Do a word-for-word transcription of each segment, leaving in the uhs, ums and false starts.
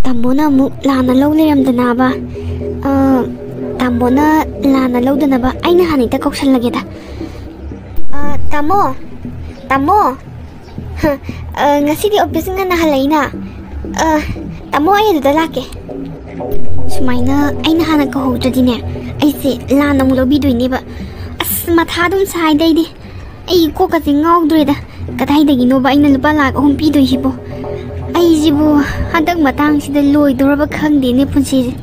ꯇꯥꯃꯣꯅ ꯑꯃꯨꯛ ꯂꯥꯟꯅ ꯂꯧ ꯂꯩꯔꯝꯗꯅꯕ꯫ ꯑ, ꯇꯥꯃꯣꯅ ꯂꯥꯟꯅ ꯂꯧꯗꯅꯕ ꯑꯩꯅ ꯍꯥꯟꯅ ꯍꯦꯛꯇ ꯀꯧꯁꯜꯂꯒꯦꯗ꯫ ꯑ, ꯇꯥꯃꯣ! ꯇꯥꯃꯣ! ꯍ, ꯑ, ꯉꯁꯤꯗꯤ ꯑꯣꯐꯤꯁ ꯉꯟꯅ ꯍꯜꯂꯛꯏꯅ꯫ ꯑ, ꯇꯥꯃꯣ, ꯑꯩ ꯑꯗꯨꯗ ꯂꯥꯛꯀꯦ꯫ ꯁꯨꯃꯥꯏꯅ ꯑꯩꯅ ꯍꯥꯟꯅ ꯀꯧꯍꯧꯗ꯭ꯔꯗꯤꯅꯦ, ꯑꯩꯁꯦ ꯂꯥꯟꯅ ꯑꯃꯨꯛ ꯂꯧꯕꯤꯗꯣꯏꯅꯦꯕ꯫ ꯑꯁ, ꯃꯊꯥ ꯑꯗꯨꯝ ꯁꯥꯏꯗ ꯑꯩꯗꯤ꯫ ꯑꯩ ꯀꯣꯛꯀꯁꯦ ꯉꯥꯎꯗ꯭ꯔꯦꯗ꯫ ꯀꯗꯥꯏꯗꯒꯤꯅꯣꯕ ꯑꯩꯅ ꯂꯨꯄꯥ ꯂꯥꯛ ꯑꯍꯨꯝ ꯄꯤꯗꯣꯏꯁꯤꯕꯣ? ꯑꯩꯁꯤꯕꯨ ꯍꯟꯗꯛ ꯃꯇꯥꯡꯁꯤꯗ ꯂꯣꯏꯗꯧꯔꯕ ꯈꯪꯗꯦꯅꯦ ꯄꯨꯟꯁꯤꯁꯦ꯫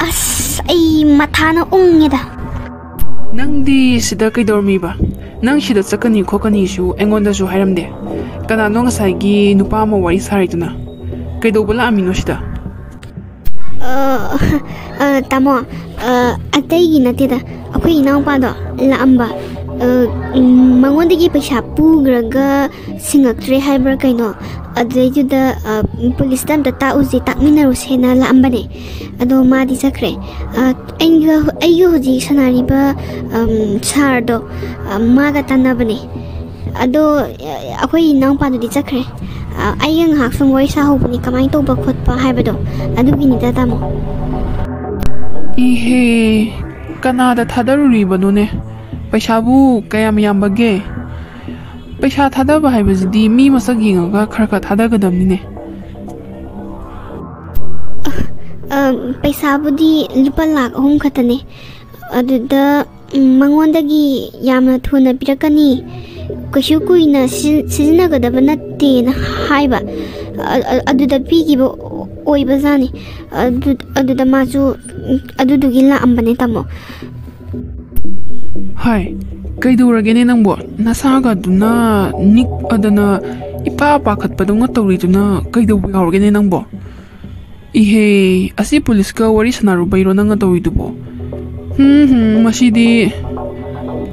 ꯑꯁ, ꯑꯩ ꯃꯊꯥꯅ ꯎꯪꯉꯦꯗ꯫ ꯅꯪꯗꯤ ꯁꯤꯗ ꯀꯩꯗꯧꯔꯝꯃꯤꯕ? ꯅꯪ ꯁꯤꯗ ꯆꯠꯀꯅꯤ ꯈꯣꯠꯀꯅꯤꯁꯨ ꯑꯩꯉꯣꯟꯗꯁꯨ ꯍꯥꯏꯔꯝꯗꯦ꯫ ꯀꯅꯥꯅꯣ ꯉꯁꯥꯏꯒꯤ ꯅꯨꯄꯥ ꯑꯃ ꯋꯥꯔꯤ ꯁꯥꯔꯤꯗꯨꯅ? ꯀꯩꯗꯧꯕ ꯂꯥꯛꯑꯝꯃꯤꯅꯣ ꯁꯤꯗ? ꯑ, ꯑ, ꯇꯥꯃꯣ, ꯑ, ꯑꯇꯩꯒꯤ ꯅꯠꯇꯦꯗ, ꯑꯩꯈꯣꯏ ꯏꯅꯥꯎꯄꯥꯗꯣ ꯂꯥꯛꯑꯝꯕ꯫ ꯑ, ꯎꯝ, ꯃꯉꯣꯟꯗꯒꯤ ꯄꯩꯁꯥ ꯄꯨꯈ꯭ꯔꯒ ꯁꯤꯡꯉꯛꯇ꯭ꯔꯦ ꯍꯥꯏꯕ꯭ꯔꯥ ꯀꯩꯅꯣ, ꯑꯗꯨꯗꯩꯗꯨꯗ, ꯑ, ꯄꯨꯂꯤꯁꯇ ꯑꯝꯇ ꯇꯥꯛꯎꯁꯦ, ꯇꯥꯛꯃꯤꯟꯅꯔꯨꯁꯦꯅ ꯂꯥꯛꯑꯝꯕꯅꯦ꯫ ꯑꯗꯣ ꯃꯥꯗꯤ ꯆꯠꯈ꯭ꯔꯦ꯫ ꯑ, ꯑꯩꯒ, ꯑꯩꯒ ꯍꯧꯖꯤꯛ ꯁꯥꯟꯅꯔꯤꯕ, ꯑꯝ, ꯁꯥꯔꯗꯣ, ꯑ, ꯃꯥꯒ ꯇꯥꯟꯅꯕꯅꯦ꯫ ꯑꯗꯣ, ꯑ, ꯑꯩꯈꯣꯏ ꯏꯅꯥꯎꯄꯥꯗꯨꯗꯤ ꯆꯠꯈ꯭ꯔꯦ꯫ ꯑ, ꯑꯩꯒ ꯉꯥꯏꯍꯥꯛ ꯁꯨꯝ ꯋꯥꯔꯤ ꯁꯥꯍꯧꯕꯅꯤ, ꯀꯃꯥꯏꯅ ꯇꯧꯕ ꯈꯣꯠꯄ ꯍꯥꯏꯕꯗꯣ, ꯑꯗꯨꯒꯤꯅꯤꯗ, ꯇꯥꯃꯣ꯫ ꯏꯍꯦ, ꯀꯅꯥꯗ ꯊꯥꯗꯔꯨꯔꯤꯕꯅꯣꯅꯦ? ꯄꯩꯁꯥꯕꯨ ꯀꯌꯥꯝ ꯌꯥꯝꯕꯒꯦ? ꯄꯩꯁꯥ ꯊꯥꯗꯕ ꯍꯥꯏꯕꯁꯤꯗꯤ ꯃꯤ ꯃꯁꯛ ꯌꯦꯡꯉꯒ ꯈꯔ ꯈꯔ ꯊꯥꯗꯒꯗꯕꯅꯤꯅꯦ꯫ ꯑ, ꯄꯩꯁꯥꯕꯨꯗꯤ ꯂꯨꯄꯥ ꯂꯥꯛ ꯑꯍꯨꯝ ꯈꯛꯇꯅꯦ꯫ ꯑꯗꯨꯗ, ꯎꯝ, ꯃꯉꯣꯟꯗꯒꯤ ꯌꯥꯝꯅ ꯊꯨꯅ ꯄꯤꯔꯛꯀꯅꯤ, ꯀꯩꯁꯨ ꯀꯨꯏꯅ ꯁꯤ-, ꯁꯤꯖꯤꯟꯅꯒꯗꯕ ꯅꯠꯇꯦꯅ ꯍꯥꯏꯕ꯫ ꯑ-, ꯑ-, ꯑꯗꯨꯗ ꯄꯤꯈꯤꯕ ꯑꯣꯏꯕꯖꯥꯠꯅꯤ꯫ ꯑꯗꯨ-, ꯑꯗꯨꯗ ꯃꯥꯁꯨ, ꯎꯝ, ꯑꯗꯨꯗꯨꯒꯤ ꯂꯥꯛꯑꯝꯕꯅꯦ, ꯇꯥꯃꯣ꯫ ꯍꯥꯏ, ꯀꯩꯗꯧꯔꯒꯦꯅꯦ ꯅꯪꯕꯣ? ꯅꯁꯥꯒꯗꯨꯅ ꯅꯤꯛ ꯑꯗꯅ ꯏꯄꯥ ꯄꯥꯈꯠꯄꯗꯧꯅ ꯇꯧꯔꯤꯗꯨꯅ ꯀꯩꯗꯧꯕ ꯌꯥꯎꯔꯒꯦꯅꯦ ꯅꯪꯕꯣ? ꯏꯍꯦ, ꯑꯁꯤ ꯄꯨꯂꯤꯁꯀ ꯋꯥꯔꯤ ꯁꯥꯟꯅꯔꯨꯕꯩꯔꯣ ꯅꯪꯅ ꯇꯧꯔꯤꯗꯨꯕꯣ? ꯍꯨꯝ, ꯍꯨꯝ, ꯃꯁꯤꯗꯤ꯫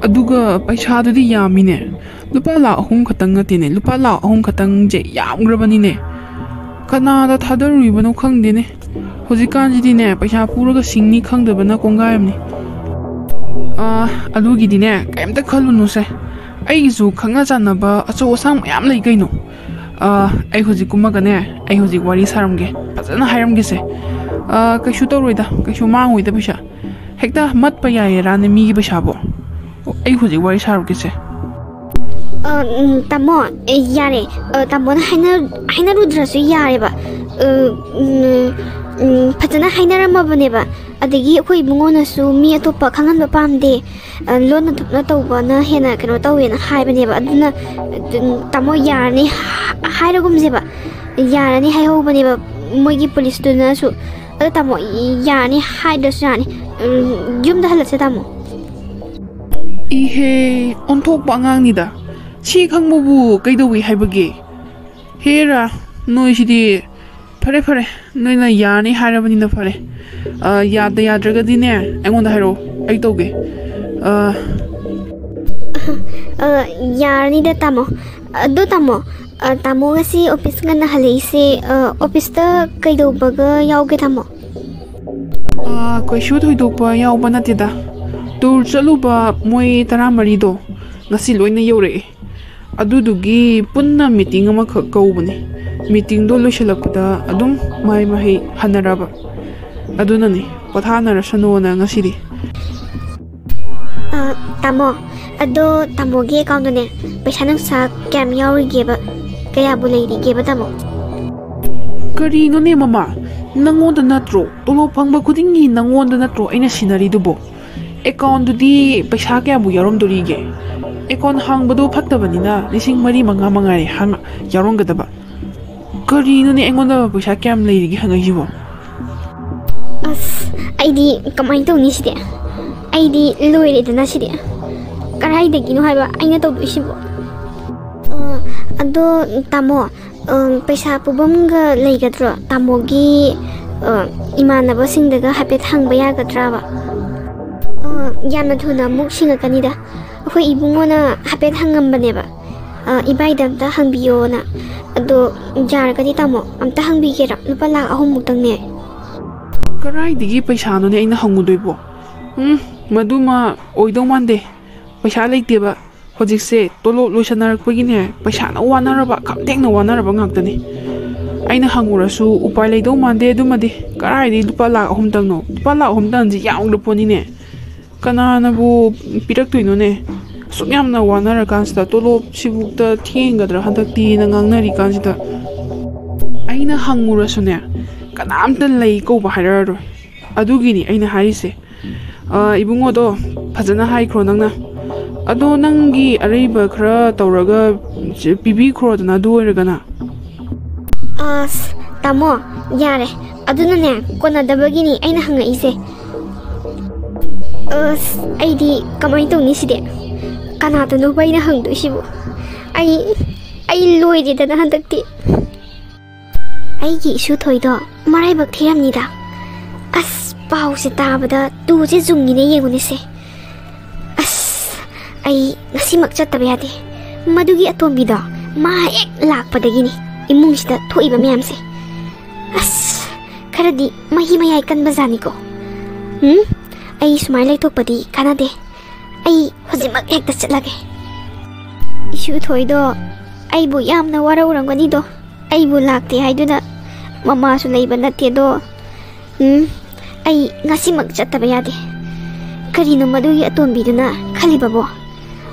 ꯑꯗꯨꯒ ꯄꯩꯁꯥꯗꯨꯗꯤ ꯌꯥꯝꯃꯤꯅꯦ꯫ ꯂꯨꯄꯥ ꯂꯥꯛ ꯑꯍꯨꯝ ꯈꯛꯇꯪ ꯅꯠꯇꯦꯅꯦ, ꯂꯨꯄꯥ ꯂꯥꯛ ꯑꯍꯨꯝ ꯈꯛꯇꯪꯁꯦ ꯌꯥꯝꯈ꯭ꯔꯕꯅꯤꯅꯦ꯫ ꯀꯅꯥꯗ ꯊꯥꯗꯔꯨꯔꯤꯕꯅꯣ ꯈꯪꯗꯦꯅꯦ꯫ ꯍꯧꯖꯤꯛꯀꯥꯟꯁꯤꯗꯤꯅꯦ, ꯄꯩꯁꯥ ꯄꯨꯔꯒ ꯁꯤꯡꯅꯤ ꯈꯪꯗꯕꯅ ꯀꯣꯡꯒꯥꯏ ꯑꯃꯅꯤ꯫ ꯑꯥ, ꯑꯗꯨꯒꯤꯗꯤꯅꯦ, ꯀꯩꯝꯇ ꯈꯜꯂꯨꯅꯨꯁꯦ꯫ ꯑꯩꯒꯤꯁꯨ ꯈꯪꯅ ꯆꯥꯟꯅꯕ ꯑꯆꯧ ꯑꯁꯥꯡ ꯃꯌꯥꯝ ꯂꯩ ꯀꯩꯅꯣ꯫ ꯑꯥ, ꯑꯩ ꯍꯧꯖꯤꯛ ꯀꯨꯝꯃꯒꯅꯦ, ꯑꯩ ꯍꯧꯖꯤꯛ ꯋꯥꯔꯤ ꯁꯥꯔꯝꯒꯦ꯫ ꯐꯖꯅ ꯍꯥꯏꯔꯝꯒꯦꯁꯦ꯫ ꯑ, ꯀꯩꯁꯨ ꯇꯧꯔꯣꯏꯗ, ꯀꯩꯁꯨ ꯃꯥꯡꯉꯣꯏꯗ ꯄꯩꯁꯥ꯫ ꯍꯦꯛꯇ ꯃꯠꯄ ꯌꯥꯏꯌꯦꯔꯥꯅꯦ ꯃꯤꯒꯤ ꯄꯩꯁꯥꯕꯣ? ꯑꯩ ꯍꯧꯖꯤꯛ ꯋꯥꯔꯤ ꯁꯥꯔꯨꯒꯦꯁꯦ꯫ ꯑ, ꯎꯝ, ꯇꯥꯃꯣ, ꯑꯦ, ꯌꯥꯔꯦ꯫ ꯑ, ꯇꯥꯃꯣꯅ ꯍꯥꯏꯅ-, ꯍꯥꯏꯅꯔꯨꯗ꯭ꯔꯁꯨ ꯌꯥꯔꯦꯕ꯫ ꯑ, ꯎꯝ, ꯎꯝ, ꯐꯖꯅ ꯍꯥꯏꯅꯔꯝꯃꯕꯅꯦꯕ꯫ ꯑꯗꯒꯤ ꯑꯩꯈꯣꯏ ꯏꯕꯨꯡꯉꯣꯅꯁꯨ ꯃꯤ ꯑꯇꯣꯞꯄ ꯈꯪꯍꯟꯕ ꯄꯥꯝꯗꯦ, ꯑ, ꯂꯣꯟꯅ ꯊꯣꯛꯅ ꯇꯧꯕꯅ ꯍꯦꯟꯅ ꯀꯩꯅꯣ ꯇꯧꯋꯦꯅ ꯍꯥꯏꯕꯅꯦꯕ꯫ ꯑꯗꯨꯅ, ꯎꯝ, ꯇꯥꯃꯣ ꯌꯥꯔꯅꯤ ꯍꯥꯏꯔꯒꯨꯝꯁꯦꯕ, ꯌꯥꯔꯅꯤ ꯍꯥꯏꯍꯧꯕꯅꯦꯕ ꯃꯣꯏꯒꯤ ꯄꯨꯂꯤꯁꯇꯨꯅꯁꯨ꯫ ꯑꯗꯣ ꯇꯥꯃꯣ, ꯌꯥꯔꯅꯤ ꯍꯥꯏꯗ꯭ꯔꯁꯨ ꯌꯥꯔꯅꯤ꯫ ꯎꯝ, ꯌꯨꯝꯗ ꯍꯜꯂꯁꯦ ꯇꯥꯃꯣ꯫ ꯏꯍꯦ, ꯑꯣꯟꯊꯣꯛꯄ ꯑꯉꯥꯡꯅꯤꯗ꯫ ꯁꯤ ꯈꯪꯕꯕꯨ ꯀꯩꯗꯧꯏ ꯍꯥꯏꯕꯒꯦ? ꯍꯦꯔꯥ, ꯅꯣꯏꯁꯤꯗꯤ꯫ ꯐꯔꯦ, ꯐꯔꯦ, ꯅꯣꯏꯅ ꯌꯥꯔꯅꯤ ꯍꯥꯏꯔꯕꯅꯤꯅ ꯐꯔꯦ꯫ ꯑ, ꯌꯥꯗ ꯌꯥꯗ꯭ꯔꯒꯗꯤꯅꯦ, ꯑꯩꯉꯣꯟꯗ ꯍꯥꯏꯔꯛꯑꯣ, ꯑꯩ ꯇꯧꯒꯦ꯫ ꯑ, ꯑ, ꯌꯥꯔꯅꯤꯗ, ꯇꯥꯃꯣ꯫ ꯑꯗꯣ, ꯇꯥꯃꯣ, ꯑ, ꯇꯥꯃꯣ ꯉꯁꯤ ꯑꯣꯐꯤꯁ ꯉꯟꯅ ꯍꯜꯂꯛꯏꯁꯦ, ꯑ, ꯑꯣꯐꯤꯁꯇ ꯀꯩꯗꯧꯕꯒ ꯌꯥꯎꯒꯦ, ꯇꯥꯃꯣ? ꯑ, ꯀꯩꯁꯨ ꯊꯣꯏꯗꯣꯛꯄ ꯌꯥꯎꯕ ꯅꯠꯇꯦꯗ꯫ ꯇꯨꯔ ꯆꯠꯂꯨꯕ ꯃꯣꯏ ꯇꯔꯥꯃꯔꯤꯗꯣ ꯉꯁꯤ ꯂꯣꯏꯅ ꯌꯧꯔꯛꯑꯦ꯫ ꯑꯗꯨꯗꯨꯒꯤ ꯄꯨꯟꯅ ꯃꯤꯇꯤꯡ ꯑꯃꯈꯛ ꯀꯧꯕꯅꯦ꯫ ꯃꯤꯇꯤꯡꯗꯣ ꯂꯣꯏꯁꯤꯜꯂꯛꯄꯗ ꯑꯗꯨꯝ ꯃꯍꯩ ꯃꯍꯩ ꯍꯟꯅꯔꯕ꯫ ꯑꯗꯨꯅꯅꯤ, ꯄꯣꯊꯥꯅꯔꯁꯅꯨꯅ ꯉꯁꯤꯗꯤ꯫ ꯑ, ꯇꯥꯃꯣ, ꯑꯗꯣ ꯇꯥꯃꯣꯒꯤ ꯑꯦꯀꯥꯎꯟꯗꯅꯦ ꯄꯩꯁꯥ ꯅꯨꯡꯁꯥ ꯀꯌꯥꯝ ꯌꯥꯎꯔꯤꯒꯦꯕ? ꯀꯌꯥꯕꯨ ꯂꯩꯔꯤꯒꯦꯕ, ꯇꯥꯃꯣ? ꯀꯔꯤꯅꯣꯅꯦ ꯃꯃꯥ? ꯅꯪꯉꯣꯟꯗ ꯅꯠꯇ꯭ꯔꯣ? ꯇꯣꯂꯣꯞ ꯐꯪꯕ ꯈꯨꯗꯤꯡꯒꯤ ꯅꯪꯉꯣꯟꯗ ꯅꯠꯇ꯭ꯔꯣ ꯑꯩꯅ ꯁꯤꯟꯅꯔꯤꯗꯨꯕꯣ? ꯑꯦꯀꯥꯎꯟꯗꯨꯗꯤ ꯄꯩꯁꯥ ꯀꯌꯥꯕꯨ ꯌꯥꯎꯔꯝꯗꯣꯔꯤꯒꯦ? ꯑꯦꯀꯥꯎꯟ ꯍꯥꯡꯕꯗꯣ ꯐꯠꯇꯕꯅꯤꯅ ꯂꯤꯁꯤꯡ ꯃꯔꯤ ꯃꯉꯥ ꯃꯉꯥꯏꯔꯦ ꯍꯥꯡ-, ꯌꯥꯎꯔꯝꯒꯗꯕ꯫ ꯀꯔꯤꯅꯣꯅꯦ ꯑꯩꯉꯣꯟꯗ ꯄꯩꯁꯥ ꯀꯌꯥꯝ ꯂꯩꯔꯤꯒꯦ ꯍꯪꯉꯛꯏꯁꯤꯕꯣ? ꯑꯁ, ꯑꯩꯗꯤ ꯀꯃꯥꯏꯅ ꯇꯧꯅꯤ ꯁꯤꯗꯤ? ꯑꯩꯗꯤ ꯂꯣꯏꯔꯦꯗꯅ ꯁꯤꯗꯤ꯫ ꯀꯗꯥꯏꯗꯒꯤꯅꯣ ꯍꯥꯏꯕ ꯑꯩꯅ ꯇꯧꯗꯣꯏꯁꯤꯕꯣ? ꯑ, ꯑꯗꯣ ꯇꯥꯃꯣ, ꯑ, ꯄꯩꯁꯥ ꯄꯨꯕꯝꯒ ꯂꯩꯒꯗ꯭ꯔꯣ? ꯇꯥꯃꯣꯒꯤ, ꯑ, ꯏꯃꯥꯟꯅꯕꯁꯤꯡꯗꯒ ꯍꯥꯏꯐꯦꯠ ꯍꯪꯕ ꯌꯥꯒꯗ꯭ꯔꯕ? ꯑ, ꯌꯥꯝꯅ ꯊꯨꯅ ꯑꯃꯨꯛ ꯁꯤꯡꯉꯛꯀꯅꯤꯗ꯫ ꯑꯩꯈꯣꯏ ꯏꯕꯨꯡꯉꯣꯅ ꯍꯥꯏꯐꯦꯠ ꯍꯪꯉꯝꯕꯅꯦꯕ, ꯑ, ꯏꯕꯥꯏꯗ ꯑꯝꯇ ꯍꯪꯕꯤꯌꯣꯅ꯫ ꯑꯗꯣ ꯌꯥꯔꯒꯗꯤ ꯇꯥꯃꯣ, ꯑꯝꯇ ꯍꯪꯕꯤꯒꯦꯔꯥ? ꯂꯨꯄꯥ ꯂꯥꯈ ꯑꯍꯨꯝ ꯃꯨꯛꯇꯪꯅꯦ꯫ ꯀꯗꯥꯏꯗꯒꯤ ꯄꯩꯁꯥꯅꯣꯅꯦ ꯑꯩꯅ ꯍꯪꯉꯨꯗꯣꯏꯕꯣ? ꯎꯝ, ꯃꯗꯨꯃ ꯑꯣꯏꯗꯧ ꯃꯥꯟꯗꯦ꯫ ꯄꯩꯁꯥ ꯂꯩꯇꯦꯕ꯫ ꯍꯧꯖꯤꯛꯁꯦ ꯇꯣꯂꯣꯞ ꯂꯣꯏꯁꯟꯅꯔꯛꯄꯒꯤꯅꯦ, ꯄꯩꯁꯥꯅ ꯋꯥꯅꯔꯕ, ꯈꯝ ꯊꯦꯡꯅ ꯋꯥꯅꯔꯕ ꯉꯥꯛꯇꯅꯤ꯫ ꯑꯩꯅ ꯍꯪꯉꯨꯔꯁꯨ ꯎꯄꯥꯏ ꯂꯩꯗꯧ ꯃꯥꯟꯗꯦ꯫ ꯑꯗꯨꯃꯗꯤ ꯀꯗꯥꯏꯗꯒꯤ ꯂꯨꯄꯥ ꯂꯥꯛ ꯑꯍꯨꯝꯇꯪꯅꯣ? ꯂꯨꯄꯥ ꯂꯥꯛ ꯑꯍꯨꯝꯇꯪꯁꯤ ꯌꯥꯝꯈ꯭ꯔ ꯄꯣꯠꯅꯤꯅꯦ꯫ ꯀꯅꯥꯅꯕꯨ ꯄꯤꯔꯛꯇꯣꯏꯅꯣꯅꯦ? ꯑꯁꯨꯛ ꯌꯥꯝꯅ ꯋꯥꯅꯔꯀꯥꯟꯁꯤꯗ, ꯇꯣꯂꯣꯞꯁꯤꯕꯨꯛꯇ ꯊꯦꯡꯒꯗ꯭ꯔꯥ ꯍꯟꯗꯛꯇꯤꯅ ꯉꯥꯡꯅꯔꯤꯀꯥꯟꯁꯤꯗ, ꯑꯩꯅ ꯍꯪꯉꯨꯔꯁꯨꯅꯦ, ꯀꯅꯥꯝꯇ ꯂꯩ ꯀꯧꯕ ꯍꯥꯏꯔꯛꯑꯔꯣꯏ꯫ ꯑꯗꯨꯒꯤꯅꯤ ꯑꯩꯅ ꯍꯥꯏꯔꯤꯁꯦ꯫ ꯑ, ꯏꯕꯨꯡꯉꯣꯗꯣ ꯐꯖꯅ ꯍꯥꯏꯈ꯭ꯔꯣ ꯅꯪꯅ꯫ ꯑꯗꯣ ꯅꯪꯒꯤ ꯑꯔꯩꯕ ꯈꯔ ꯇꯧꯔꯒ ꯄꯤꯕꯤꯈ꯭ꯔꯣꯗꯅ, ꯑꯗꯨ ꯑꯣꯏꯔꯒꯅ꯫ ꯑꯁ, ꯇꯥꯃꯣ, ꯌꯥꯔꯦ꯫ ꯑꯗꯨꯅꯅꯦ, ꯀꯣꯟꯅꯗꯕꯒꯤꯅꯤ ꯑꯩꯅ ꯍꯪꯉꯛꯏꯁꯦ꯫ ꯑꯁ, ꯑꯩꯗꯤ ꯀꯃꯥꯏꯅ ꯇꯧꯅꯤ ꯁꯤꯗꯤ? ꯀꯅꯥꯗꯅꯣꯕ ꯑꯩꯅ ꯍꯪꯗꯣꯏꯁꯤꯕꯨ? ꯑꯩ, ꯑꯩ ꯂꯣꯏꯔꯦꯗꯅ ꯍꯟꯗꯛꯇꯤ꯫ ꯑꯩꯒꯤ ꯏꯁꯨ ꯊꯣꯏꯗꯣ ꯃꯔꯥꯏꯕꯛ ꯊꯤꯔꯝꯅꯤꯗ꯫ ꯑꯁ, ꯄꯥꯎꯁꯦ ꯇꯥꯕꯗ ꯇꯨꯁꯦ ꯆꯨꯡꯉꯤꯅꯦ, ꯌꯦꯡꯉꯨꯅꯦꯁꯦ꯫ ꯑꯁ, ꯑꯩ ꯉꯁꯤꯃꯛ ꯆꯠꯇꯕ ꯌꯥꯗꯦ꯫ ꯃꯗꯨꯒꯤ ꯑꯇꯣꯝꯕꯤꯗꯣ ꯃꯥ ꯍꯦꯛ ꯂꯥꯛꯄꯗꯒꯤꯅꯤ ꯏꯃꯨꯡꯁꯤꯗ ꯊꯣꯛꯏꯕ ꯃꯌꯥꯝꯁꯦ꯫ ꯑꯁ, ꯈꯔꯗꯤ ꯃꯍꯤ ꯃꯌꯥꯏ ꯀꯟꯕꯖꯥꯠꯅꯤꯀꯣ꯫ ꯎꯝ, ꯑꯩ ꯁꯨꯃꯥꯏꯅ ꯂꯩꯊꯣꯛꯄꯗꯤ ꯀꯥꯟꯅꯗꯦ꯫ ꯑꯩ ꯍꯧꯖꯤꯛꯃꯛ ꯍꯦꯛꯇ ꯆꯠꯂꯒꯦ꯫ ꯏꯁꯨ ꯊꯣꯏꯗꯣ ꯑꯩꯕꯨ ꯌꯥꯝꯅ ꯋꯥꯔꯧꯔꯝꯒꯅꯤꯗꯣ꯫ ꯑꯩꯕꯨ ꯂꯥꯛꯇꯦ ꯍꯥꯏꯗꯨꯅ ꯃꯃꯥꯁꯨ ꯂꯩꯕ ꯅꯠꯇꯦꯗꯣ꯫ ꯎꯝ, ꯑꯩ ꯉꯁꯤꯃꯛ ꯆꯠꯇꯕ ꯌꯥꯗꯦ꯫ ꯀꯔꯤꯅꯣ ꯃꯗꯨꯒꯤ ꯑꯇꯣꯝꯕꯤꯗꯨꯅ ꯈꯜꯂꯤꯕꯕꯣ?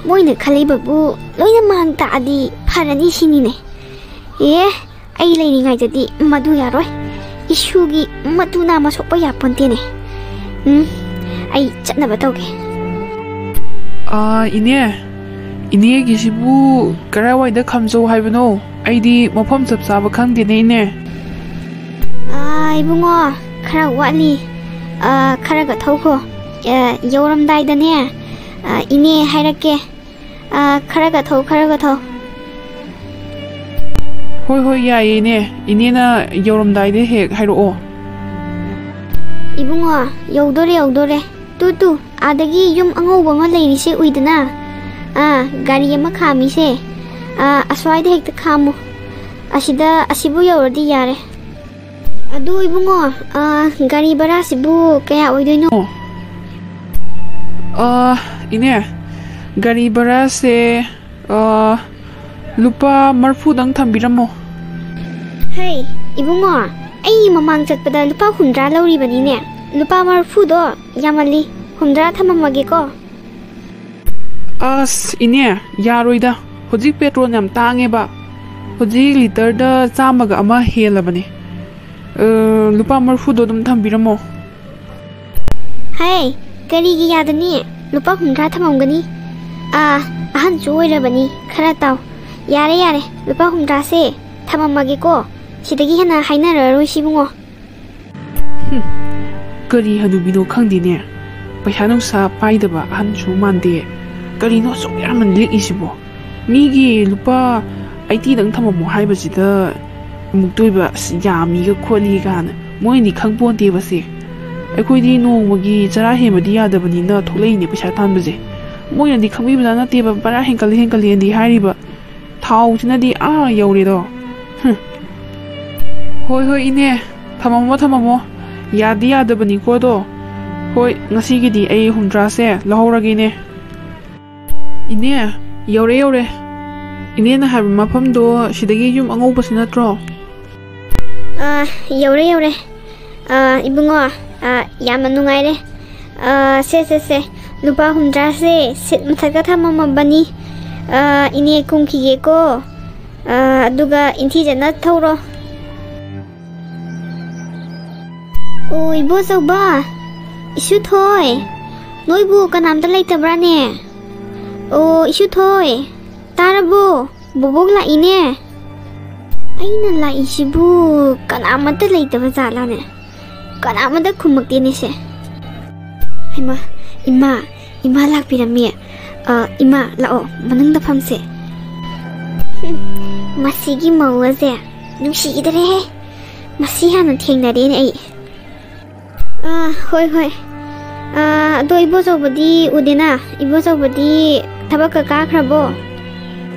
ꯃꯣꯏꯅ ꯈꯜꯂꯤꯕꯕꯨ ꯂꯣꯏꯅ ꯃꯥꯡ ꯇꯥꯛꯑꯗꯤ ꯐꯔꯅꯤ ꯁꯤꯅꯤꯅꯦ꯫ ꯑꯦ, ꯑꯩ ꯂꯩꯔꯤꯉꯩꯗꯗꯤ ꯃꯗꯨ ꯌꯥꯔꯣꯏ꯫ ꯏꯁꯨꯒꯤ ꯃꯇꯨ ꯅꯥꯝꯃ ꯁꯣꯛꯄ ꯌꯥꯄꯣꯟꯇꯦꯅꯦ꯫ ꯎꯝ, ꯑꯩ ꯆꯠꯅꯕ ꯇꯧꯒꯦ꯫ ꯑꯥ, ꯏꯅꯦ, ꯏꯅꯦꯒꯤꯁꯤꯕꯨ ꯀꯔꯥꯏꯋꯥꯏꯗ ꯈꯥꯝꯖꯧ ꯍꯥꯏꯕꯅꯣ? ꯑꯩꯗꯤ ꯃꯐꯝ ꯆꯞ ꯆꯥꯕ ꯈꯪꯗꯦꯅꯦ, ꯏꯅꯦ꯫ ꯑꯥ, ꯏꯕꯨꯡꯉꯣ, ꯈꯔ ꯋꯥꯠꯂꯤ꯫ ꯑꯥ, ꯈꯔꯒ ꯊꯧꯈꯣ꯫ ꯑꯥ, ꯌꯧꯔꯝꯗꯥꯏꯗꯅꯦ, ꯑꯥ, ꯏꯅꯦ ꯍꯥꯏꯔꯛꯀꯦ꯫ ꯑꯥ, ꯈꯔꯒ ꯊꯧ, ꯈꯔꯒ ꯊꯧ꯫ ꯍꯣꯏ, ꯍꯣꯏ, ꯌꯥꯏꯌꯦ, ꯏꯅꯦ꯫ ꯏꯅꯦꯅ ꯌꯧꯔꯝꯗꯥꯏꯗ ꯍꯦꯛ ꯍꯥꯏꯔꯛꯑꯣ꯫ ꯏꯕꯨꯡꯉꯣ, ꯌꯧꯗꯣꯔꯦ, ꯌꯧꯗꯣꯔꯦ꯫ ꯇꯨ, ꯇꯨ, ꯑꯥꯗꯒꯤ ꯌꯨꯝ ꯑꯉꯧꯕ ꯑꯃ ꯂꯩꯔꯤꯁꯦ ꯎꯏꯗꯅ? ꯑꯥ, ꯒꯥꯔꯤ ꯑꯃ ꯈꯥꯝꯃꯤꯁꯦ꯫ ꯑꯥ, ꯑꯁ꯭ꯋꯥꯏꯗ ꯍꯦꯛꯇ ꯈꯥꯝꯃꯨ꯫ ꯑꯁꯤꯗ, ꯑꯁꯤꯕꯨ ꯌꯧꯔꯗꯤ ꯌꯥꯔꯦ꯫ ꯑꯗꯨ ꯏꯕꯨꯡꯉꯣ, ꯑꯥ, ꯒꯥꯔꯤ ꯚꯔꯥꯁꯤꯕꯨ ꯀꯌꯥ ꯑꯣꯏꯗꯣꯏꯅꯣ? ꯑꯥ, ꯏꯅꯦ, ꯒꯥꯔꯤ ꯚꯔꯥꯁꯦ, ꯑꯥ, ꯂꯨꯄꯥ ꯃꯔꯤꯐꯨꯗꯪ ꯊꯝꯕꯤꯔꯝꯃꯣ꯫ ꯍꯦ, ꯏꯕꯨꯡꯉꯣ, ꯑꯩ ꯃꯃꯥꯡ ꯆꯠꯄꯗ ꯂꯨꯄꯥ ꯍꯨꯝꯗ꯭ꯔꯥ ꯂꯧꯔꯤꯕꯅꯤꯅꯦ꯫ ꯂꯨꯄꯥ ꯃꯔꯤꯐꯨꯗꯣ ꯌꯥꯝꯃꯜꯂꯤ, ꯍꯨꯝꯗ꯭ꯔꯥ ꯊꯝꯃꯝꯃꯒꯦꯀꯣ꯫ ꯑꯁ, ꯏꯅꯦ, ꯌꯥꯔꯣꯏꯗ꯫ ꯍꯧꯖꯤꯛ ꯄꯦꯇ꯭ꯔꯣꯜ ꯌꯥꯝ ꯇꯥꯡꯉꯦꯕ꯫ ꯍꯧꯖꯤꯛ ꯂꯤꯇꯔꯗ ꯆꯥꯝꯃꯒ ꯑꯃ ꯍꯦꯜꯂꯕꯅꯦ꯫ ꯑ, ꯂꯨꯄꯥ ꯃꯔꯤꯐꯨꯗꯣ ꯑꯗꯨꯝ ꯊꯝꯕꯤꯔꯝꯃꯣ꯫ ꯍꯦ, ꯀꯔꯤꯒꯤ ꯌꯥꯗꯅꯤ? ꯂꯨꯄꯥ ꯍꯨꯝꯗ꯭ꯔꯥ ꯊꯝꯃꯝꯒꯅꯤ꯫ ꯑꯥ, ꯑꯍꯟꯁꯨ ꯑꯣꯏꯔꯕꯅꯤ, ꯈꯔ ꯇꯥꯎ꯫ ꯌꯥꯔꯦ, ꯌꯥꯔꯦ, ꯂꯨꯄꯥ ꯍꯨꯝꯗ꯭ꯔꯥꯁꯦ ꯊꯝꯃꯝꯃꯒꯦꯀꯣ꯫ ꯁꯤꯗꯒꯤ ꯍꯦꯟꯅ ꯍꯥꯏꯅꯔꯔꯣꯏꯁꯤ, ꯏꯕꯨꯡꯉꯣ꯫ ꯍꯨꯝ, ꯀꯔꯤ ꯍꯅꯨꯕꯤꯅꯣ ꯈꯪꯗꯦꯅꯦ꯫ ꯄꯩꯁꯥ ꯅꯨꯡꯁꯥ ꯄꯥꯏꯗꯕ ꯑꯍꯟꯁꯨ ꯃꯥꯟꯗꯦ꯫ ꯀꯔꯤꯅꯣ ꯑꯁꯨꯛ ꯌꯥꯝꯅ ꯂꯤꯛꯏꯁꯤꯕꯣ? ꯃꯤꯒꯤ ꯂꯨꯄꯥ ꯑꯩꯠꯇꯤꯗꯪ ꯊꯝꯃꯝꯃꯣ ꯍꯥꯏꯕꯁꯤꯗ ꯑꯃꯨꯛꯇꯣꯏꯕ, "ꯑꯁ, ꯌꯥꯝꯃꯤꯒ ꯈꯣꯠꯂꯤ" ꯀꯥꯏꯅ꯫ ꯃꯣꯏꯅꯗꯤ ꯈꯪꯄꯣꯟꯇꯦꯕꯁꯦ꯫ ꯑꯩꯈꯣꯏꯗꯤ ꯅꯣꯡꯃꯒꯤ ꯆꯔꯥ ꯍꯦꯟꯕꯗꯤ ꯌꯥꯗꯕꯅꯤꯅ ꯊꯣꯛꯂꯛꯏꯅꯦ ꯄꯩꯁꯥ ꯇꯥꯟꯕꯁꯦ꯫ ꯃꯣꯏꯅꯗꯤ ꯈꯪꯕꯤꯕꯖꯥꯠ ꯅꯠꯇꯦꯕ, ꯚꯔꯥ ꯍꯦꯟꯀꯠꯂꯤ ꯍꯦꯟꯀꯠꯂꯤꯅꯗꯤ ꯍꯥꯏꯔꯤꯕ꯫ ꯊꯥꯎꯁꯤꯅꯗꯤ ꯑꯥ ꯌꯧꯔꯦꯗꯣ꯫ ꯍꯨꯝ꯫ ꯍꯣꯏ, ꯍꯣꯏ, ꯏꯅꯦ, ꯊꯝꯃꯝꯃꯣ, ꯊꯝꯃꯝꯃꯣ꯫ ꯌꯥꯗꯤ ꯌꯥꯗꯕꯅꯤꯀꯣ ꯑꯗꯣ꯫ ꯍꯣꯏ, ꯉꯁꯤꯒꯤꯗꯤ ꯑꯩ ꯍꯨꯝꯗ꯭ꯔꯥꯁꯦ ꯂꯧꯍꯧꯔꯒꯦ, ꯏꯅꯦ꯫ ꯏꯅꯦ, ꯌꯧꯔꯦ, ꯌꯧꯔꯦ꯫ ꯏꯅꯦꯅ ꯍꯥꯏꯕ ꯃꯐꯝꯗꯣ ꯁꯤꯗꯒꯤ ꯌꯨꯝ ꯑꯉꯧꯕꯁꯤ ꯅꯠꯇ꯭ꯔꯣ? ꯑꯥ, ꯌꯧꯔꯦ, ꯌꯧꯔꯦ꯫ ꯑꯥ, ꯏꯕꯨꯡꯉꯣ, ꯑꯥ, ꯌꯥꯝꯅ ꯅꯨꯡꯉꯥꯏꯔꯦ꯫ ꯑꯥ, ꯁꯦ, ꯁꯦ, ꯁꯦ, ꯂꯨꯄꯥ ꯍꯨꯝꯗ꯭ꯔꯥꯁꯦ ꯁꯤꯠ ꯃꯊꯛꯇ ꯊꯝꯃꯝꯃꯕꯅꯤ꯫ ꯑꯥ, ꯏꯅꯦ ꯀꯨꯝꯈꯤꯒꯦꯀꯣ꯫ ꯑꯥ, ꯑꯗꯨꯒ ꯏꯟꯊꯤꯖꯅ ꯊꯧꯔꯣ꯫ ꯑꯣ, ꯏꯕꯣꯆꯧꯕ, ꯏꯁꯨꯊꯣꯏ, ꯅꯣꯏꯕꯨ ꯀꯅꯥꯝꯇ ꯂꯩꯇꯕ꯭ꯔꯥꯅꯦ? ꯑꯣ, ꯏꯁꯨꯊꯣꯏ, ꯇꯥꯔꯕꯣ? ꯕꯣꯕꯣꯛ ꯂꯥꯛꯏꯅꯦ꯫ ꯑꯩꯅ ꯂꯥꯛꯏꯁꯤꯕꯨ ꯀꯅꯥꯃꯠꯇ ꯂꯩꯇꯕ ꯖꯥꯠꯂꯥꯅꯦ? ꯀꯅꯥꯃꯠꯇ ꯈꯨꯝꯃꯛꯇꯦꯅꯦ ꯁꯦ꯫ ꯍꯩꯃꯥ, ꯏꯃꯥ, ꯏꯃꯥ ꯂꯥꯛꯄꯤꯔꯝꯃꯦ꯫ ꯑ, ꯏꯃꯥ, ꯂꯥꯛꯑꯣ, ꯃꯅꯨꯡꯗ ꯐꯝꯁꯦ꯫ ꯍꯨꯝ, ꯃꯁꯤꯒꯤ ꯃꯧ ꯑꯁꯦ ꯅꯨꯡꯁꯤꯈꯤꯗ꯭ꯔꯦꯍꯦ꯫ ꯃꯁꯤ ꯍꯥꯟꯅ ꯊꯦꯡꯅꯔꯦꯅꯦ ꯑꯩ꯫ ꯑꯥ, ꯍꯣꯏ, ꯍꯣꯏ꯫ ꯑꯥ, ꯑꯗꯣ ꯏꯕꯣꯆꯧꯕꯗꯤ ꯎꯗꯦꯅ? ꯏꯕꯣꯆꯧꯕꯗꯤ ꯊꯕꯛꯀ ꯀꯥꯈ꯭ꯔꯕꯣ?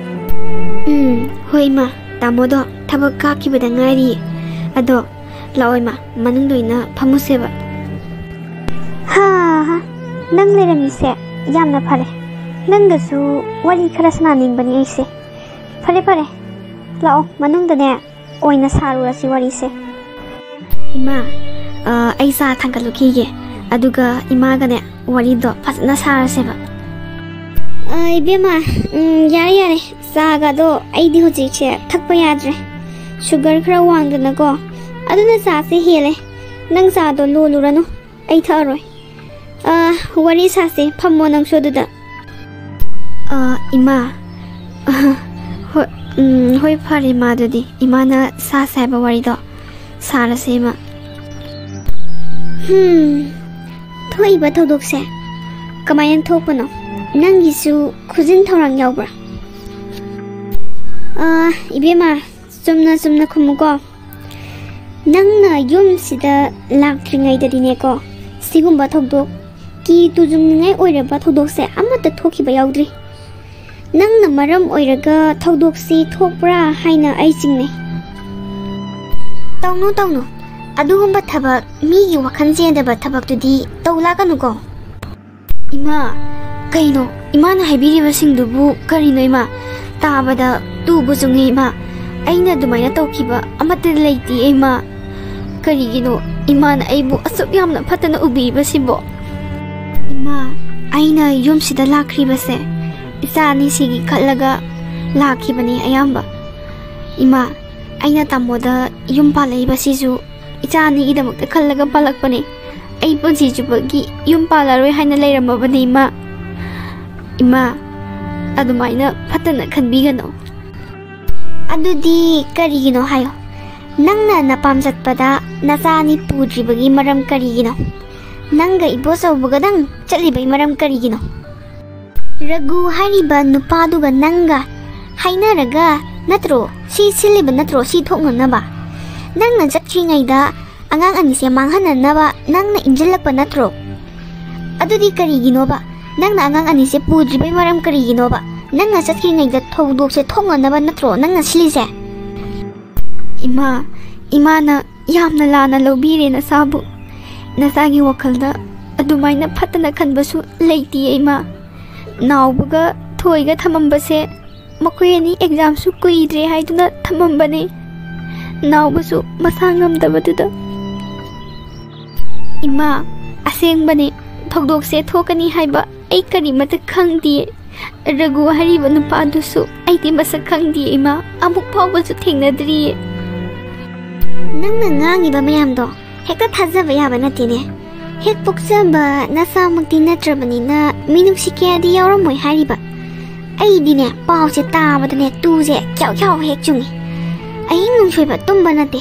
ꯎꯝ, ꯍꯣꯏ, ꯏꯃꯥ꯫ ꯇꯥꯃꯣꯗꯣ ꯊꯕꯛ ꯀꯥꯈꯤꯕꯗ ꯉꯥꯏꯔꯤ꯫ ꯑꯗꯣ ꯂꯥꯛꯑꯣ, ꯏꯃꯥ, ꯃꯅꯨꯡꯗ ꯑꯣꯏꯅ ꯐꯝꯃꯨꯁꯦꯕ꯫ ꯍꯥ, ꯅꯪ ꯂꯩꯔꯝꯃꯤꯁꯦ ꯌꯥꯝꯅ ꯐꯔꯦ꯫ ꯅꯪꯒꯁꯨ ꯋꯥꯔꯤ ꯈꯔ ꯁꯥꯟꯅꯅꯤꯡꯕꯅꯤ ꯑꯩꯁꯦ꯫ ꯐꯔꯦ, ꯐꯔꯦ, ꯂꯥꯛꯑꯣ, ꯃꯅꯨꯡꯗꯅꯦ ꯑꯣꯏꯅ ꯁꯥꯔꯨꯔꯁꯤ ꯋꯥꯔꯤꯁꯦ꯫ ꯏꯃꯥ, ꯑ, ꯑꯩ ꯆꯥ ꯊꯥꯡꯒꯠꯂꯨꯈꯤꯒꯦ, ꯑꯗꯨꯒ ꯏꯃꯥꯒꯅꯦ ꯋꯥꯔꯤꯗꯣ ꯐꯖꯅ ꯁꯥꯔꯁꯦꯕ꯫ ꯑ, ꯏꯕꯦꯝꯃ, ꯎꯝ, ꯌꯥꯔꯦ, ꯌꯥꯔꯦ, ꯆꯥꯒꯗꯣ ꯑꯩꯗꯤ ꯍꯧꯖꯤꯛꯁꯦ ꯊꯛꯄ ꯌꯥꯗ꯭ꯔꯦ, ꯁꯨꯒꯔ ꯈꯔ ꯋꯥꯡꯗꯅꯀꯣ, ꯑꯗꯨꯅ ꯆꯥꯁꯦ ꯍꯦꯜꯂꯦ꯫ ꯅꯪ ꯆꯥꯗꯣ ꯂꯣꯜꯂꯨꯔꯅꯨ, ꯑꯩ ꯊꯛꯑꯔꯣꯏ꯫ ꯑ, ꯋꯥꯔꯤ ꯁꯥꯁꯦ, ꯐꯝꯃꯣ ꯅꯪꯁꯨ ꯑꯗꯨꯗ꯫ ꯑ, ꯏꯃꯥ꯫ ꯍꯣꯏ, ꯎꯝ, ꯍꯣꯏ, ꯐꯔꯦ, ꯏꯃꯥ, ꯑꯗꯨꯗꯤ ꯏꯃꯥꯅ ꯁꯥꯁꯦ ꯍꯥꯏꯕ ꯋꯥꯔꯤꯗꯣ ꯁꯥꯔꯁꯦ, ꯏꯃꯥ꯫ ꯍꯝ, ꯊꯣꯛꯏꯕ ꯊꯧꯗꯣꯛꯁꯦ ꯀꯃꯥꯏꯅ ꯊꯣꯛꯄꯅꯣ? ꯅꯪꯒꯤꯁꯨ ꯈꯨꯖꯤꯟ ꯊꯧꯔꯥꯡ ꯌꯥꯎꯕ꯭ꯔꯥ? ꯑ, ꯏꯕꯦꯝꯃ, ꯆꯨꯝꯅ ꯆꯨꯝꯅ ꯈꯨꯝꯃꯨꯀꯣ꯫ ꯅꯪꯅ ꯌꯨꯝꯁꯤꯗ ꯂꯥꯛꯇ꯭ꯔꯤꯉꯩꯗꯗꯤꯅꯦꯀꯣ, ꯁꯤꯒꯨꯝꯕ ꯊꯧꯗꯣꯛ, ꯀꯤ ꯇꯨꯖꯨꯡꯅꯤꯡꯉꯥꯏ ꯑꯣꯏꯔꯕ ꯊꯧꯗꯣꯛꯁꯦ ꯑꯃꯠꯇ ꯊꯣꯛꯈꯤꯕ ꯌꯥꯎꯗ꯭ꯔꯤ꯫ ꯅꯪꯅ ꯃꯔꯝ ꯑꯣꯏꯔꯒ ꯊꯧꯗꯣꯛꯁꯤ ꯊꯣꯛꯄ꯭ꯔꯥ ꯍꯥꯏꯅ ꯑꯩ ꯆꯤꯡꯅꯩ꯫ ꯇꯧꯅꯨ, ꯇꯧꯅꯨ꯫ ꯑꯗꯨꯒꯨꯝꯕ ꯊꯕꯛ, ꯃꯤꯒꯤ ꯋꯥꯈꯜ ꯆꯦꯟꯗꯕ ꯊꯕꯛꯇꯨꯗꯤ ꯇꯧ ꯂꯥꯛꯀꯅꯨꯀꯣ꯫ ꯏꯃꯥ, ꯀꯩꯅꯣ ꯏꯃꯥꯅ ꯍꯥꯏꯕꯤꯔꯤꯕꯁꯤꯡꯗꯨꯕꯨ? ꯀꯔꯤꯅꯣ ꯏꯃꯥ? ꯇꯥꯕꯗ ꯇꯨꯕꯨ ꯆꯨꯡꯉꯦ ꯏꯃꯥ꯫ ꯑꯩꯅ ꯑꯗꯨꯃꯥꯏꯅ ꯇꯧꯈꯤꯕ ꯑꯃꯠꯇ ꯂꯩꯇꯦ ꯏꯃꯥ꯫ ꯀꯔꯤꯒꯤꯅꯣ ꯏꯃꯥꯅ ꯑꯩꯕꯨ ꯑꯁꯨꯛ ꯌꯥꯝꯅ ꯐꯠꯇꯅ ꯎꯕꯤꯔꯤꯕꯁꯤꯕꯣ? ꯏꯃꯥ, ꯑꯩꯅ ꯌꯨꯝꯁꯤꯗ ꯂꯥꯛꯈ꯭ꯔꯤꯕꯁꯦ ꯏꯆꯥ ꯑꯅꯤꯁꯤꯒꯤ ꯈꯜꯂꯒ ꯂꯥꯛꯈꯤꯕꯅꯤ ꯑꯌꯥꯝꯕ꯫ ꯏꯃꯥ, ꯑꯩꯅ ꯇꯥꯃꯣꯗ ꯌꯨꯝ ꯄꯥꯜꯂꯛꯏꯕꯁꯤꯁꯨ ꯏꯆꯥ ꯑꯅꯤꯒꯤꯗꯃꯛꯇ ꯈꯜꯂꯒ ꯄꯥꯜꯂꯛꯄꯅꯦ꯫ ꯑꯩ ꯄꯨꯟꯁꯤ ꯆꯨꯞꯄꯒꯤ ꯌꯨꯝ ꯄꯥꯜꯂꯔꯣꯏ ꯍꯥꯏꯅ ꯂꯩꯔꯝꯃꯕꯅꯦ, ꯏꯃꯥ꯫ ꯏꯃꯥ, ꯑꯗꯨꯃꯥꯏꯅ ꯐꯠꯇꯅ ꯈꯟꯕꯤꯒꯅꯨ꯫ ꯑꯗꯨꯗꯤ ꯀꯔꯤꯒꯤꯅꯣ ꯍꯥꯏꯌꯣ? ꯅꯪꯅ ꯅꯄꯥꯝ ꯆꯠꯄꯗ ꯅꯆꯥ ꯑꯅꯤ ꯄꯨꯗ꯭ꯔꯤꯕꯒꯤ ꯃꯔꯝ ꯀꯔꯤꯒꯤꯅꯣ? ꯅꯪꯒ ꯏꯕꯣꯆꯧꯕꯒꯗꯪ ꯆꯠꯂꯤꯕꯒꯤ ꯃꯔꯝ ꯀꯔꯤꯒꯤꯅꯣ? ꯔꯘꯨ ꯍꯥꯏꯔꯤꯕ ꯅꯨꯄꯥꯗꯨꯒ ꯅꯪꯒ ꯍꯥꯏꯅꯔꯒ ꯅꯠꯇ꯭ꯔꯣ ꯁꯤ ꯁꯤꯜꯂꯤꯕ ꯅꯠꯇ꯭ꯔꯣ, ꯁꯤ ꯊꯣꯛꯅꯅꯕ? ꯅꯪꯅ ꯆꯠꯈ꯭ꯔꯤꯉꯩꯗ ꯑꯉꯥꯡ ꯑꯅꯤꯁꯦ ꯃꯥꯡꯍꯟꯅꯅꯕ ꯅꯪꯅ ꯏꯟꯖꯜꯂꯛꯄ ꯅꯠꯇ꯭ꯔꯣ? ꯑꯗꯨꯗꯤ ꯀꯔꯤꯒꯤꯅꯣꯕ? ꯅꯪꯅ ꯑꯉꯥꯡ ꯑꯅꯤꯁꯦ ꯄꯨꯗ꯭ꯔꯤꯕꯩ ꯃꯔꯝ ꯀꯔꯤꯒꯤꯅꯣꯕ? ꯅꯪꯅ ꯆꯠꯈ꯭ꯔꯤꯉꯩꯗ ꯊꯧꯗꯣꯛꯁꯦ ꯊꯣꯛꯅꯅꯕ ꯅꯠꯇ꯭ꯔꯣ ꯅꯪꯅ ꯁꯤꯜꯂꯤꯁꯦ? ꯏꯃꯥ, ꯏꯃꯥꯅ ꯌꯥꯝꯅ ꯂꯥꯟꯅ ꯂꯧꯕꯤꯔꯦ ꯅꯆꯥꯕꯨ꯫ ꯅꯆꯥꯒꯤ ꯋꯥꯈꯜꯗ ꯑꯗꯨꯃꯥꯏꯅ ꯐꯠꯇꯅ ꯈꯟꯕꯁꯨ ꯂꯩꯇꯤꯌꯦ ꯏꯃꯥ꯫ ꯅꯥꯎꯕꯒ ꯊꯣꯏꯒ ꯊꯝꯃꯝꯕꯁꯦ ꯃꯈꯣꯏ ꯑꯅꯤ ꯑꯦꯛꯖꯥꯝꯁꯨ ꯀꯨꯏꯗ꯭ꯔꯦ ꯍꯥꯏꯗꯨꯅ ꯊꯝꯃꯝꯕꯅꯦ꯫ ꯅꯥꯎꯕꯁꯨ ꯃꯁꯥ ꯉꯝꯗꯕꯗꯨꯗ꯫ ꯏꯃꯥ, ꯑꯁꯦꯡꯕꯅꯦ, ꯊꯧꯗꯣꯛꯁꯦ ꯊꯣꯛꯀꯅꯤ ꯍꯥꯏꯕ ꯑꯩ ꯀꯔꯤꯃꯇ ꯈꯪꯗꯤꯌꯦ꯫ ꯔꯘꯨ ꯍꯥꯏꯔꯤꯕ ꯅꯨꯄꯥꯗꯨꯁꯨ ꯑꯩꯗꯤ ꯃꯁꯛ ꯈꯪꯗꯤꯌꯦ ꯏꯃꯥ, ꯑꯃꯨꯛ ꯐꯥꯎꯕꯁꯨ ꯊꯦꯡꯅꯗ꯭ꯔꯤꯌꯦ꯫ ꯅꯪꯅ ꯉꯥꯡꯉꯤꯕ ꯃꯌꯥꯝꯗꯣ ꯍꯦꯛꯇ ꯊꯥꯖꯕ ꯌꯥꯕ ꯅꯠꯇꯦꯅꯦ꯫ ꯍꯦꯛ ꯄꯣꯛꯆꯕ ꯅꯆꯥꯃꯛꯇꯤ ꯅꯠꯇ꯭ꯔꯕꯅꯤꯅ ꯃꯤꯅꯨꯡꯁꯤ ꯀꯌꯥꯗꯤ ꯌꯥꯎꯔꯝꯃꯣꯏ ꯍꯥꯏꯔꯤꯕ꯫ ꯑꯩꯗꯤꯅꯦ, ꯄꯥꯎꯁꯦ ꯇꯥꯕꯗꯅꯦ ꯇꯨꯁꯦ ꯈ꯭ꯌꯥꯎ ꯈ꯭ꯌꯥꯎ ꯍꯦꯛ ꯆꯨꯡꯉꯤ꯫ ꯑꯍꯤꯡ ꯅꯨꯡꯁꯣꯏꯕ ꯇꯨꯝꯕ ꯅꯠꯇꯦ꯫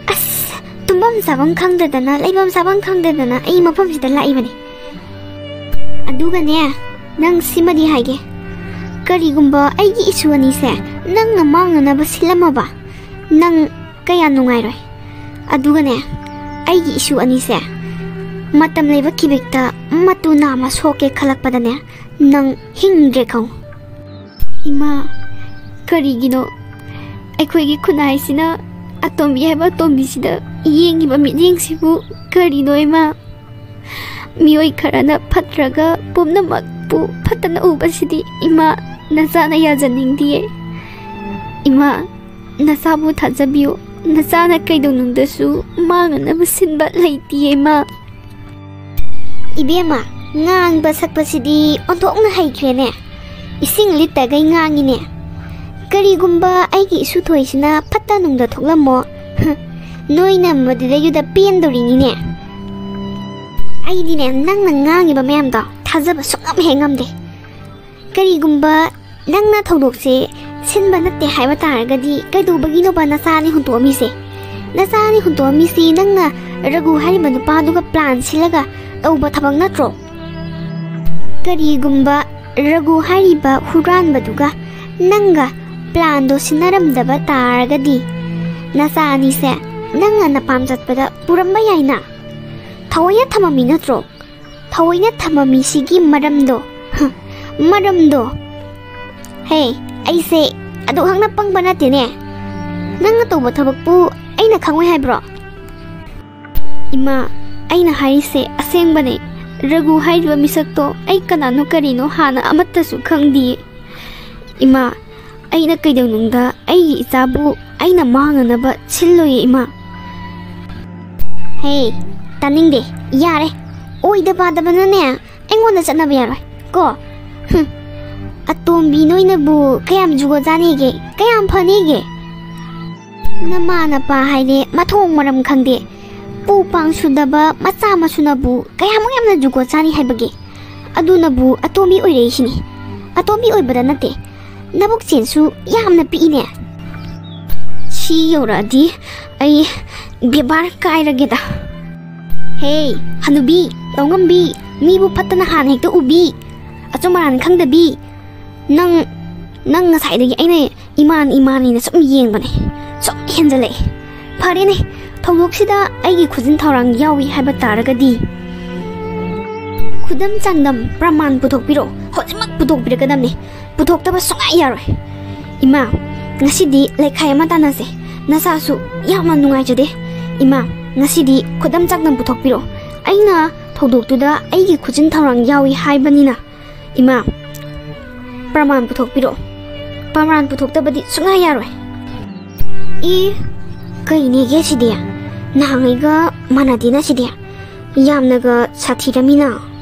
ꯑꯁ, ꯇꯨꯝꯐꯝ ꯆꯥꯐꯝ ꯈꯪꯗꯗꯅ, ꯂꯩꯐꯝ ꯆꯥꯐꯝ ꯈꯪꯗꯗꯅ ꯑꯩ ꯃꯐꯝꯁꯤꯗ ꯂꯥꯛꯏꯕꯅꯤ꯫ ꯑꯗꯨꯒꯅꯦ, ꯅꯪ ꯁꯤꯃꯗꯤ ꯍꯥꯏꯒꯦ, ꯀꯔꯤꯒꯨꯝꯕ ꯑꯩꯒꯤ ꯏꯁꯨ ꯑꯅꯤꯁꯦ ꯅꯪꯅ ꯃꯥꯡꯅꯅꯕ ꯁꯤꯜꯂꯝꯃꯕ, ꯅꯪ ꯀꯌꯥ ꯅꯨꯡꯉꯥꯏꯔꯣꯏ꯫ ꯑꯗꯨꯒꯅꯦ, ꯑꯩꯒꯤ ꯏꯁꯨ ꯑꯅꯤꯁꯦ ꯃꯇꯝ ꯂꯩꯕ ꯀꯤꯕꯤꯛꯇ ꯃꯇꯨ ꯅꯥꯝꯃ ꯁꯣꯛꯀꯦ ꯈꯜꯂꯛꯄꯗꯅꯦ, ꯅꯪ ꯍꯤꯡꯗ꯭ꯔꯦ ꯈꯪꯉꯨ꯫ ꯏꯃꯥ, ꯀꯔꯤꯒꯤꯅꯣ ꯑꯩꯈꯣꯏꯒꯤ ꯈꯨꯟꯅꯥꯏꯁꯤꯅ ꯑꯇꯣꯝꯕꯤ ꯍꯥꯏꯕ ꯑꯇꯣꯝꯕꯤꯁꯤꯗ ꯌꯦꯡꯉꯤꯕ ꯃꯤꯠꯌꯦꯡꯁꯤꯕꯨ? ꯀꯔꯤꯅꯣ ꯏꯃꯥ? ꯃꯤꯑꯣꯏ ꯈꯔꯅ ꯐꯠꯇ꯭ꯔꯒ ꯄꯨꯝꯅꯃꯛꯄꯨ ꯐꯠꯇꯅ ꯎꯕꯁꯤꯗꯤ ꯏꯃꯥ, ꯅꯆꯥꯅ ꯌꯥꯖꯅꯤꯡꯗꯤꯌꯦ꯫ ꯏꯃꯥ, ꯅꯆꯥꯕꯨ ꯊꯥꯖꯕꯤꯌꯨ, ꯅꯆꯥꯅ ꯀꯩꯗꯧꯅꯨꯡꯗꯁꯨ ꯃꯥꯡꯅꯅꯕ ꯁꯤꯟꯕ ꯂꯩꯇꯤꯌꯦ ꯏꯃꯥ꯫ ꯏꯕꯦꯝꯃ, ꯉꯥꯡꯕ ꯁꯛꯄꯁꯤꯗꯤ ꯑꯣꯟꯊꯣꯛꯅ ꯍꯩꯈ꯭ꯔꯦꯅꯦ꯫ ꯏꯁꯤꯡ ꯂꯤꯠꯇꯒꯩ ꯉꯥꯡꯉꯤꯅꯦ꯫ ꯀꯔꯤꯒꯨꯝꯕ ꯑꯩꯒꯤ ꯏꯁꯨ ꯊꯣꯏꯁꯤꯅ ꯐꯠꯇ ꯅꯨꯡꯗ ꯊꯣꯛꯂꯝꯃꯣ, ꯍ, ꯅꯣꯏꯅ ꯃꯗꯨꯗꯩꯗꯨꯗ ꯄꯦꯟꯗꯣꯔꯤꯅꯤꯅꯦ꯫ ꯑꯩꯗꯤꯅꯦ, ꯅꯪꯅ ꯉꯥꯡꯉꯤꯕ ꯃꯌꯥꯝꯗꯣ ꯊꯥꯖꯕ ꯁꯨꯡꯉꯝ ꯍꯦꯛ ꯉꯝꯗꯦ꯫ ꯀꯔꯤꯒꯨꯝꯕ ꯅꯪꯅ ꯊꯧꯗꯣꯛꯁꯦ ꯁꯤꯟꯕ ꯅꯠꯇꯦ ꯍꯥꯏꯕ ꯇꯥꯔꯒꯗꯤ, ꯀꯩꯗꯧꯕꯒꯤꯅꯣꯕ ꯅꯆꯥ ꯑꯅꯤ ꯍꯨꯟꯇꯣꯛꯑꯝꯃꯤꯁꯦ? ꯅꯆꯥ ꯑꯅꯤ ꯍꯨꯟꯇꯣꯛꯑꯝꯃꯤꯁꯤ ꯅꯪꯅ ꯔꯘꯨ ꯍꯥꯏꯔꯤꯕ ꯅꯨꯄꯥꯗꯨꯒ plan ꯁꯤꯜꯂꯒ ꯇꯧꯕ ꯊꯕꯛ ꯅꯠꯇ꯭ꯔꯣ? ꯀꯔꯤꯒꯨꯝꯕ ꯔꯘꯨ ꯍꯥꯏꯔꯤꯕ ꯍꯨꯔꯥꯟꯕꯗꯨꯒ ꯅꯪꯒ planꯗꯣ ꯁꯤꯟꯅꯔꯝꯗꯕ ꯇꯥꯔꯒꯗꯤ, ꯅꯆꯥ ꯑꯅꯤꯁꯦ ꯅꯪꯅ ꯅꯄꯥꯝ ꯆꯠꯄꯗ ꯄꯨꯔꯝꯕ ꯌꯥꯏꯅ꯫ ꯊꯑꯣꯏꯅ ꯊꯝꯃꯝꯃꯤ ꯅꯠꯇ꯭ꯔꯣ? ꯊꯑꯣꯏꯅ ꯊꯝꯃꯝꯃꯤꯁꯤꯒꯤ ꯃꯔꯝꯗꯣ, ꯍ, ꯃꯔꯝꯗꯣ꯫ ꯍꯦ, ꯑꯩꯁꯦ ꯑꯗꯨꯛ ꯍꯛꯅ ꯄꯪꯕ ꯅꯠꯇꯦꯅꯦ꯫ ꯅꯪꯅ ꯇꯧꯕ ꯊꯕꯛꯄꯨ ꯑꯩꯅ ꯈꯪꯉꯣꯏ ꯍꯥꯏꯕ꯭ꯔꯣ? ꯏꯃꯥ, ꯑꯩꯅ ꯍꯥꯏꯔꯤꯁꯦ ꯑꯁꯦꯡꯕꯅꯦ꯫ ꯔꯘꯨ ꯍꯥꯏꯔꯤꯕ ꯃꯤꯁꯛꯇꯣ ꯑꯩ ꯀꯅꯥꯅꯣ ꯀꯔꯤꯅꯣ ꯍꯥꯟꯅ ꯑꯃꯠꯇꯁꯨ ꯈꯪꯗꯤꯌꯦ꯫ ꯏꯃꯥ, ꯑꯩꯅ ꯀꯩꯗꯧꯅꯨꯡꯗ ꯑꯩꯒꯤ ꯏꯆꯥꯕꯨ ꯑꯩꯅ ꯃꯥꯡꯅꯅꯕ ꯁꯤꯜꯂꯣꯏꯌꯦ, ꯏꯃꯥ꯫ ꯍꯦ, ꯇꯥꯅꯤꯡꯗꯦ꯫ ꯌꯥꯔꯦ꯫ ꯑꯣꯏꯗ ꯄꯥꯗꯕꯅꯅꯦ, ꯑꯩꯉꯣꯟꯗ ꯆꯠꯅꯕ ꯌꯥꯔꯣꯏ꯫ ꯀꯣ? ꯍꯨꯝ꯫ ꯑꯇꯣꯝꯕꯤ ꯅꯣꯏꯅꯕꯨ ꯀꯌꯥꯝ ꯖꯨꯒꯣꯠ ꯆꯥꯅꯤꯒꯦ? ꯀꯌꯥꯝ ꯐꯅꯤꯒꯦ? ꯅꯃꯥ ꯅꯄꯥ ꯍꯥꯏꯔꯦ ꯃꯊꯣꯡ ꯃꯔꯝ ꯈꯪꯗꯦ꯫ ꯄꯨ ꯄꯥꯡ ꯁꯨꯗꯕ ꯃꯆꯥ ꯃꯁꯨꯅꯕꯨ ꯀꯌꯥꯃꯨꯛ ꯌꯥꯝꯅ ꯖꯨꯒꯣꯠ ꯆꯥꯅꯤ ꯍꯥꯏꯕꯒꯦ? ꯑꯗꯨꯅꯕꯨ ꯑꯇꯣꯝꯕꯤ ꯑꯣꯏꯔꯛꯏꯁꯤꯅꯤ꯫ ꯑꯇꯣꯝꯕꯤ ꯑꯣꯏꯕꯗ ꯅꯠꯇꯦ, ꯅꯕꯨꯛ ꯆꯦꯟꯁꯨ ꯌꯥꯝꯅ ꯄꯤꯛꯏꯅꯦ꯫ ꯁꯤ ꯌꯧꯔꯛꯑꯗꯤ ꯑꯩ ꯕꯦꯕꯥꯔ ꯀꯥꯏꯔꯒꯦꯗ꯫ ꯍꯦ, ꯍꯅꯨꯕꯤ, ꯇꯧꯉꯝꯕꯤ, ꯃꯤꯕꯨ ꯐꯠꯇꯅ ꯍꯥꯟꯅ ꯍꯦꯛꯇ ꯎꯕꯤ, ꯑꯆꯨꯝ ꯑꯔꯥꯟ ꯈꯪꯗꯕꯤ꯫ ꯅꯪ, ꯅꯪ ꯉꯁꯥꯏꯗꯒꯤ ꯑꯩꯅ ꯏꯃꯥꯟ ꯏꯃꯥꯟꯅꯤꯅ ꯁꯨꯝ ꯌꯦꯡꯕꯅꯦ, ꯁꯨꯝ ꯍꯦꯟꯖꯜꯂꯛꯑꯦ꯫ ꯐꯔꯦꯅꯦ, ꯊꯧꯗꯣꯛꯁꯤꯗ ꯑꯩꯒꯤ ꯈꯨꯖꯤꯟ ꯊꯧꯔꯥꯡ ꯌꯥꯎꯏ ꯍꯥꯏꯕ ꯇꯥꯔꯒꯗꯤ, ꯈꯨꯗꯝ ꯆꯥꯡꯗꯝ ꯄ꯭ꯔꯃꯥꯟ ꯄꯨꯊꯣꯛꯄꯤꯔꯛꯑꯣ, ꯍꯧꯖꯤꯛꯃꯛ ꯄꯨꯊꯣꯛꯄꯤꯔꯛꯀꯗꯕꯅꯦ꯫ ꯄꯨꯊꯣꯛꯇꯕ ꯁꯨꯡꯌꯥ ꯌꯥꯔꯣꯏ꯫ ꯏꯃꯥ, ꯉꯁꯤꯗꯤ ꯂꯩꯈꯥꯏ ꯑꯃ ꯇꯥꯟꯅꯁꯦ꯫ ꯅꯁꯥꯁꯨ ꯌꯥꯝꯅ ꯅꯨꯡꯉꯥꯏꯖꯗꯦ꯫ ꯏꯃꯥ, ꯉꯁꯤꯗꯤ ꯈꯨꯗꯝ ꯆꯥꯡꯗꯝ ꯄꯨꯊꯣꯛꯄꯤꯔꯛꯑꯣ꯫ ꯑꯩꯅ ꯊꯧꯗꯣꯛꯇꯨꯗ ꯑꯩꯒꯤ ꯈꯨꯖꯤꯟ ꯊꯧꯔꯥꯡ ꯌꯥꯎꯏ ꯍꯥꯏꯕꯅꯤꯅ꯫ ꯏꯃꯥ, ꯄ꯭ꯔꯃꯥꯟ ꯄꯨꯊꯣꯛꯄꯤꯔꯛꯑꯣ꯫ ꯄ꯭ꯔꯃꯥꯟ ꯄꯨꯊꯣꯛꯇꯕꯗꯤ ꯁꯨꯡꯌꯥ ꯌꯥꯔꯣꯏ꯫ ꯏ, ꯀꯩꯅꯦꯒꯦ ꯁꯤꯗꯤ? ꯅꯍꯥꯟꯉꯩꯒ ꯃꯥꯟꯅꯗꯦꯅ ꯁꯤꯗꯤ꯫ ꯌꯥꯝꯅꯒ ꯁꯥꯊꯤꯔꯝꯃꯤꯅ꯫